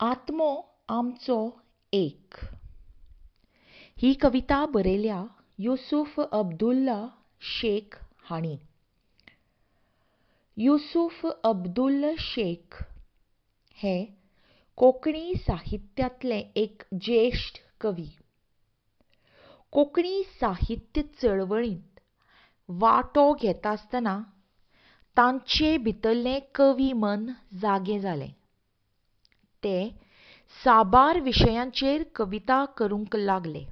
आत्मो आमचो एक ही कविता बरयल्या युसूफ अब्दुल्ला शेख हांणी. युसूफ अब्दुल्ला शेख हे कोंकणी साहित्यांतले एक ज्येश्ठ कवी. कोंकणी साहित्य चळवळींत वांटो घेता आसतना तांचे भितरलें कवी मन जागें जालें. ते साबार विशयांचेर कविता करूंक लागले.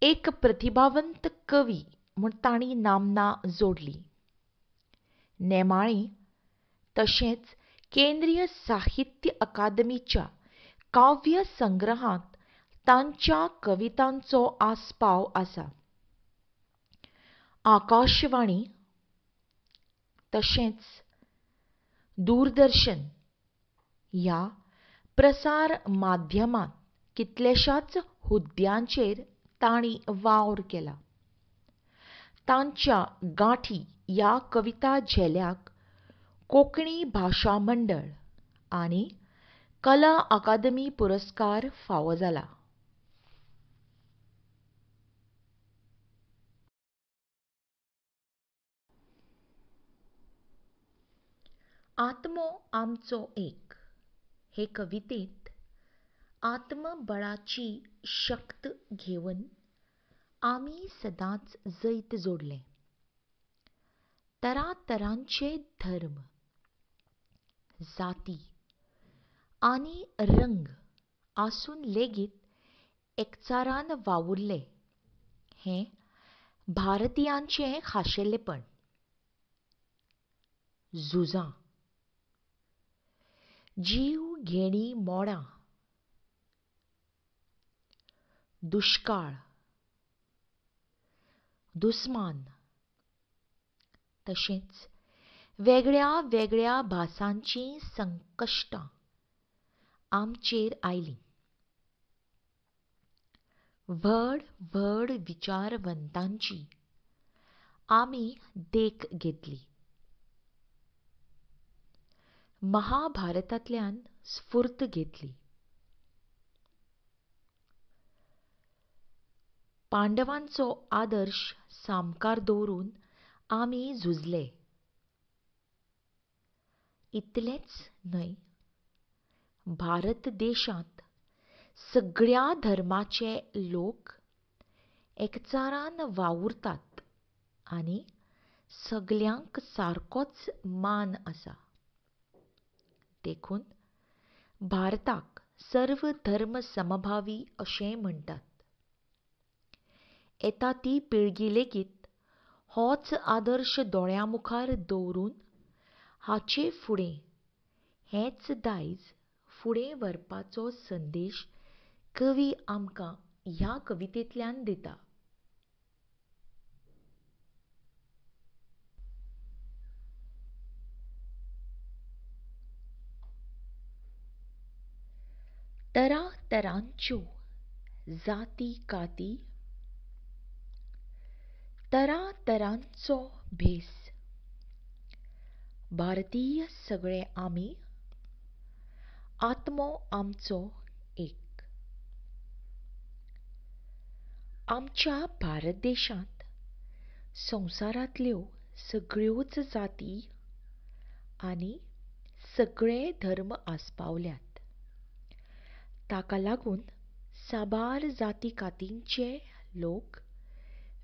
एक प्रतिभावंत कवी म्हूण तांणी नामना जोडली. नेमाळीं तशेंच केंद्रीय साहित्य अकादमीच्या काव्य संग्रहांत तांच्या कवितांचो आस्पाव आसा. आकाशवाणी तशेंच दूरदर्शन ह्या प्रसार माध्यमांत कितल्याशाच हुद्द्यांचेर तांणी वावर केला. तांच्या गांठी ह्या कविता झेल्याक कोंकणी भाशा मंडळ आनी कला अकादमी पुरस्कार फावो जाला. आत्मो आमचो एक हे कवितेंत आत्मबळाची शक्त घेवन आमी सदांच जैत जोडलें. तरातरांचे धर्म, जाती आनी रंग आसून लेगीत एकचारान वावुरले हें भारतीयांचें खाशेलेपण. झुजां, जीव घेणी मोडां, दुश्काळ, दुस्मान तशेंच वेगळ्या वेगळ्या भासांचीं संकश्टां आमचेर आयलीं. व्हड व्हड विचारवंतांची आमी देख घेतली. महाभारतांतल्यान स्फूर्त घेतली. पांडवांचो आदर्श सामकार दवरून आमी झुजले. इतलेंच न्हय, भारत देशांत सगळ्या धर्माचे लोक एकचारान वावुरतात आनी सगल्यांक सारकोच मान आसा. देखून भारताक सर्व धर्म समभावी अशें म्हणटात. येता ती पिळगी लेगीत होच आदर्श दोळ्यां मुखार दवरून हाचे फुडें हेंच दायज फुडें व्हरपाचो संदेश कवी आमकां ह्या कवितेंतल्यान दिता. तरातरांच्यो जाती काती, तरातरांचो भेस, भारतीय सगळे आमी, आत्मो आमचो एक. आमच्या भारत देशांत संवसारांतल्यो सगळ्योच जाती आनी सगळे धर्म आस्पावल्यात. ताका लागून साबार जाती कातींचे लोक,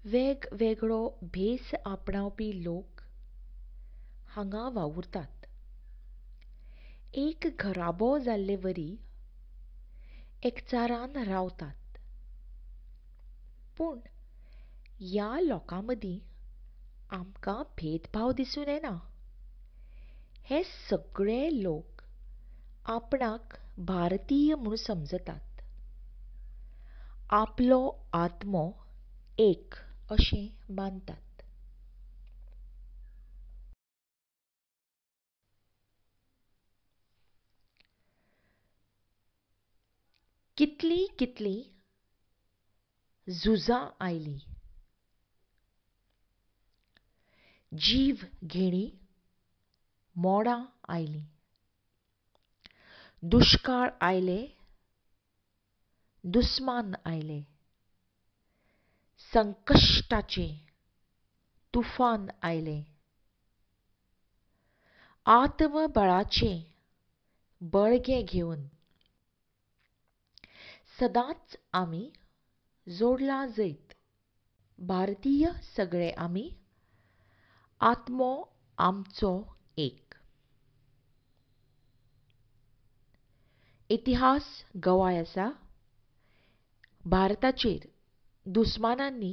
वेगवेगळो भेस आपणावपी लोक हांगा वावुरतात. एक घराबो जाल्ले वरी एकचारान रावतात. पूण ह्या लोकां मदीं आमकां भेदभाव दिसून येना. हे सगळे लोक आपणाक भारतीय म्हूण समजतात. आपलो आत्मो एक अशें मानतात. कितलीं कितलीं झुजां आयलीं, जीव घेणी मोडां आयलीं, दुश्काळ आयले, दुस्मान आयले, संकश्टाचें तुफान आयलें, आत्मबळाचें बळगें घेवन सदांच आमी जोडलां जैत. भारतीय सगळे आमी, आत्मो आमचो एक. इतिहास गवाय आसा, भारताचेर दुस्मानांनी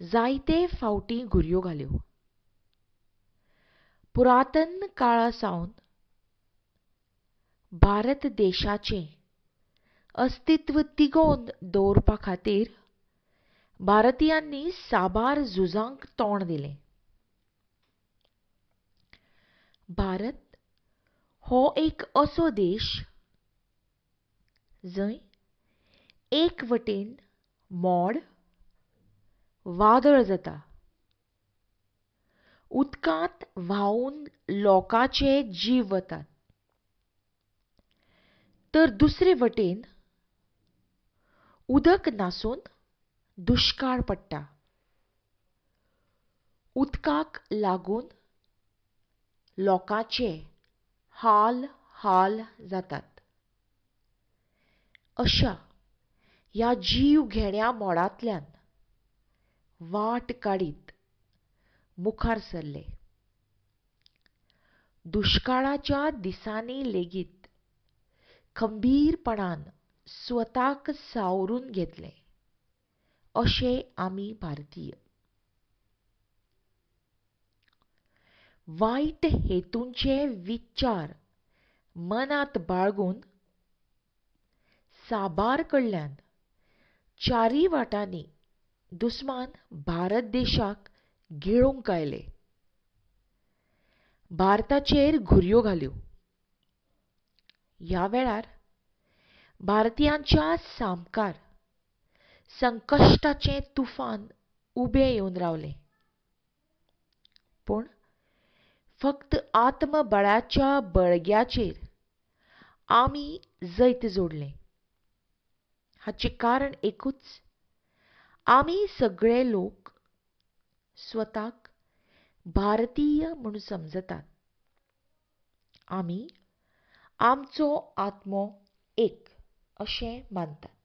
जायते फावटी घुरयो घाल्यो. पुरातन काळा सावन भारत देशाचें अस्तित्व तिगोवन दवरपा खातीर भारतीयांनी साबार झुजांक तोंड दिलें. भारत हो एक असो देश जंय एक वटेन मोड वादळ जाता, उदकांत व्हांवून लोकांचे जीव वतात, तर दुसरे वटेन उदक नासून दुश्काळ पडटा. उदकाक लागून लोकांचे हाल हाल जातात. अशा ह्या जीव घेण्या मोडांतल्यान वाट काडीत मुखार सरले. दुश्काळाच्या दिसांनी लेगीत खंबीरपणान स्वताक सावरून घेतलें अशे आमी भारतीय. वायट हेतूंचे विचार मनांत बाळगून साबार कडल्यान चारी वाटांनी दुस्मान भारत देशाक गिळूंक आयले. भारताचेर घुरयो घाल्यो. ह्या वेळार भारतीयांच्या सामकार संकश्टाचें तुफान उबें येवन रावलें. पूण फक्त आत्मबळाच्या बळग्याचेर आमी जैत जोडलें. हाचें कारण एकूच, आमी सगळे लोक स्वताक भारतीय म्हूण समजतात. आमी आमचो आत्मो एक अशें मानतात.